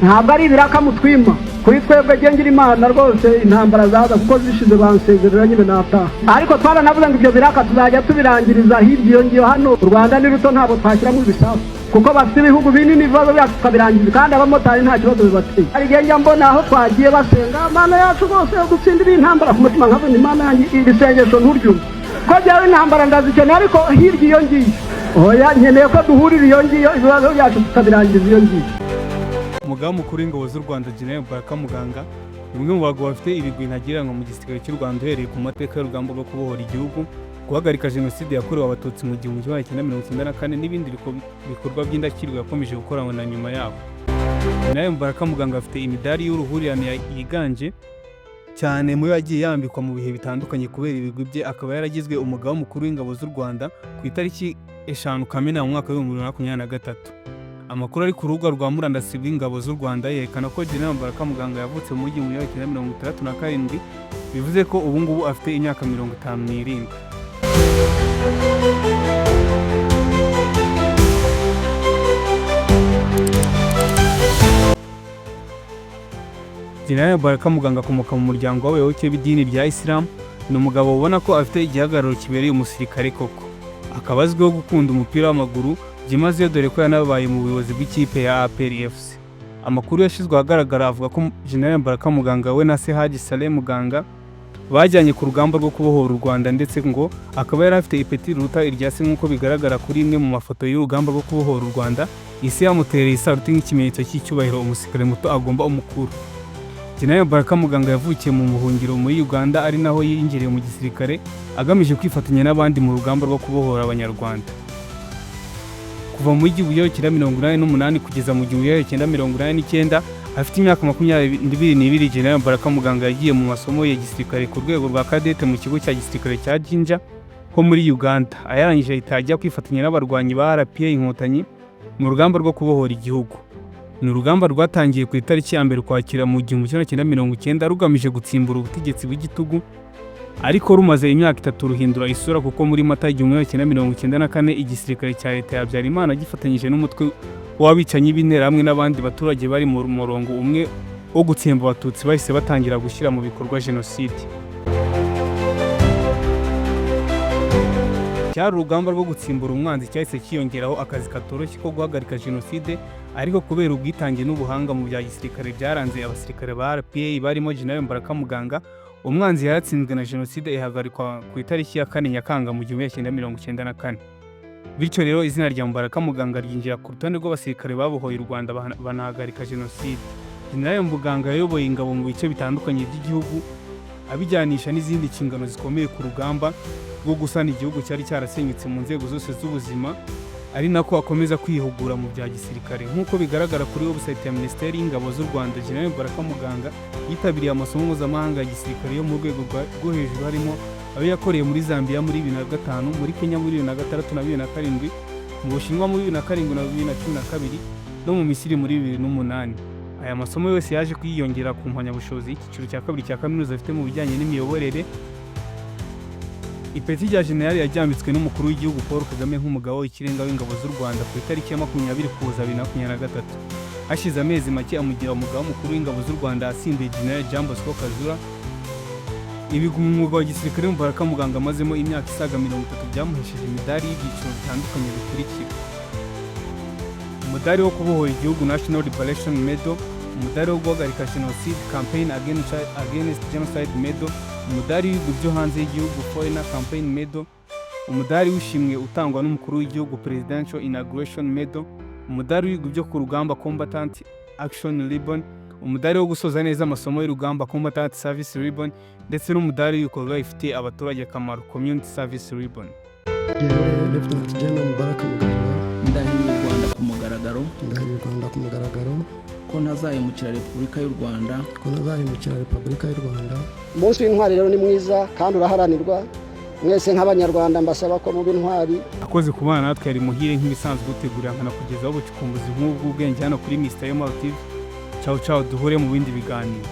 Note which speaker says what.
Speaker 1: Ntabwo ari ibiraka mutwima kuri twebwe. Ngira Imana rwose, intambara zaza kuko zishize bansezerera nyine nataha. Ariko twaranavuze ngo ibyo biraka tuzajya tubirangiriza hirya iyo ngiyo. Hano u Rwanda ni ruto, ntabwo twashyiramo ibisasu kuko bafite ibihugu binini. Ibibazo byacu tukabirangiza, kandi abamotari nta kibazo bibateye. Hari igihe njya mbona aho twagiye basenga Imana yacu rwose dutsindira intambara, ku mutima nkabona Imana yanjye iri sengesho nturyumve ko jyawe. Intambara ndazikeneye, ariko hirya iyo ngiyo oya. Nkeneye ko duhurira iyo ngiyo, ibibazo byacu tukabirangiza iyo ngiyo.
Speaker 2: Umugaba mukuru w'ingabo z'u Rwanda, General Mubaraka Muganga, ni umwe mu bagabo bafite ibigwi ntagereranywa mu gisirikare cy'u Rwanda, uhereye ku mateka y'urugamba rwo kubohora igihugu, guhagarika Jenoside yakorewe Abatutsi mu 1994 n'ibindi bikorwa by'indashyikirwa yakomeje gukora na nyuma yaho. General Mubaraka Muganga afite imidari y'uruhurirane yiganje cyane mu yo yagiye yambikwa mu bihe bitandukanye kubera ibigwi bye, akaba yaragizwe umugaba mukuru w'ingabo z'u Rwanda ku itariki 5 Kamena mu mwaka wa 2023. Amakuru ari ku rubuga rwa murandasi rw'ingabo z'u Rwanda yerekana ko General Mubaraka Muganga yavutse mu 1967, bivuze ko ubu ngubu afite imyaka 57. General Mubaraka Muganga akomoka mu muryango w'abayoboke b'idini rya Islam. Ni umugabo ubona ko afite igihagararo kibereye umusirikare koko, akaba azwiho gukunda umupira w'amaguru byimazeyo, dore ko yanabaye mu buyobozi bw'ikipe ya APR FC. Amakuru yashyizwe ahagaragara avuga ko General Mubaraka Muganga we na se Haji Saleh Muganga bajyanye ku rugamba rwo kubohora u Rwanda, ndetse ngo akaba yari afite ipeti riruta irya se, nk'uko bigaragara kuri imwe mu mafoto y'urugamba rwo kubohora u Rwanda. Isi yamutereye isaruti nk'ikimenyetso cy'icyubahiro umusirikare muto agomba umukuru. General Mubaraka Muganga yavukiye mu buhungiro muri Uganda, ari naho yinjiriye mu gisirikare agamije kwifatanya n'abandi mu rugamba rwo kubohora Abanyarwanda. Kuva mu 1988 kugeza mu 1989, afite imyaka 22, General Mubaraka Muganga yagiye mu masomo ya gisirikare ku rwego rwa kadete mu kigo cya gisirikare cya Jinja ho muri Uganda. Ayarangije ahita ajya kwifatanya n'abarwanyi ba RPA Inkotanyi mu rugamba rwo kubohora igihugu. Ni urugamba rwatangiye ku itariki ya 1 Ukwakira mu 1990, rugamije gutsimbura ubutegetsi bw'igitugu, ariko rumaze imyaka 3 ruhindura isura, kuko muri Mata 1994 igisirikare cya leta ya Habyarimana gifatanyije n'umutwe w'abicanyi b'Interahamwe n'abandi baturage bari mu murongo umwe wo gutsemba Abatutsi, bahise batangira gushyira mu bikorwa Jenoside. Cyari urugamba rwo gutsimbura umwanzi cyahise cyiyongeraho akazi katoroshye ko guhagarika Jenoside, ariko kubera ubwitange n'ubuhanga mu bya gisirikare byaranze abasirikare ba RPA barimo General Mubaraka Muganga, umwanzi yaratsinzwe na Jenoside ihagarikwa ku itariki ya 4 Nyakanga mu 1994. Bityo rero izina rya Mubaraka Muganga ryinjira ku rutonde rw'abasirikare babohoye u Rwanda banahagarika Jenoside. General Muganga yayoboye ingabo mu bice bitandukanye by'igihugu, abijyanisha n'izindi nshingano zikomeye ku rugamba rwo gusana igihugu cyari cyarasenyutse mu nzego zose z'ubuzima, ari nako akomeza kwihugura mu bya gisirikare. Nk'uko bigaragara kuri website ya Minisiteri y'Ingabo z'u Rwanda, General Mubaraka Muganga yitabiriye amasomo mpuzamahanga ya gisirikare yo mu rwego rwo hejuru, harimo ayo yakoreye muri Zambia muri 2005, muri Kenya muri 2006 na 2007, mu Bushinwa muri 2007 na 2012, no mu Misiri muri 2008. Aya masomo yose yaje kwiyongera ku mpamyabushobozi y'icyiciro cya kabiri cya kaminuza afite mu bijyanye n'imiyoborere. Ipeti rya Generali yaryambitswe n'umukuru w'igihugu Paul Kagame nk'umugaba w'ikirenga w'ingabo z'u Rwanda ku itariki ya 20 Ukuboza 2023. Hashize amezi make amugira umugaba mukuru w'ingabo z'u Rwanda, asimbuye General Jean Bosco Kazura. Ibigwi mu mwuga wa gisirikare Mubaraka Muganga amazemo imyaka isaga 30 byamuhesheje imidari y'ibyiciro bitandukanye bikurikira: umudari wo kubohora igihugu, National Liberation Medal, umudari wo guhagarika Jenoside, Campaign Against Genocide Medal, umudari w'ibigwi byo hanze y'igihugu, Foreign Campaign Medal, umudari w'ishimwe utangwa n'umukuru w'igihugu, Presidential Inauguration Medal, umudari w'ibigwi byo ku rugamba, Combatant Action Ribbon, umudari wo gusoza neza amasomo y'urugamba, Combatant Service Ribbon, ndetse n'umudari w'ibikorwa bifitiye abaturage akamaro, Community Service Ribbon.
Speaker 3: Jyewe Lieutenant General Mubaraka Muganga,
Speaker 4: Ndahiye u Rwanda ku mugaragaro,
Speaker 3: ndahiye u Rwanda ku mugaragaro,
Speaker 4: ko ntazahemukira Repubulika y'u Rwanda,
Speaker 3: ko ntazahemukira Repubulika y'u Rwanda.
Speaker 1: Umunsi w'intwari rero ni mwiza kandi uraharanirwa. Mwese nk'Abanyarwanda mbasaba ko muba intwari.
Speaker 2: Akoze kubana natwe yari Muhire nk'ibisanzwe, utegurira nkanakugezaho ubucukumbuzi nk'ubu bw'ubwenge hano kuri Mr. Yomar TV. Ciao ciao, duhure mu bindi biganiro.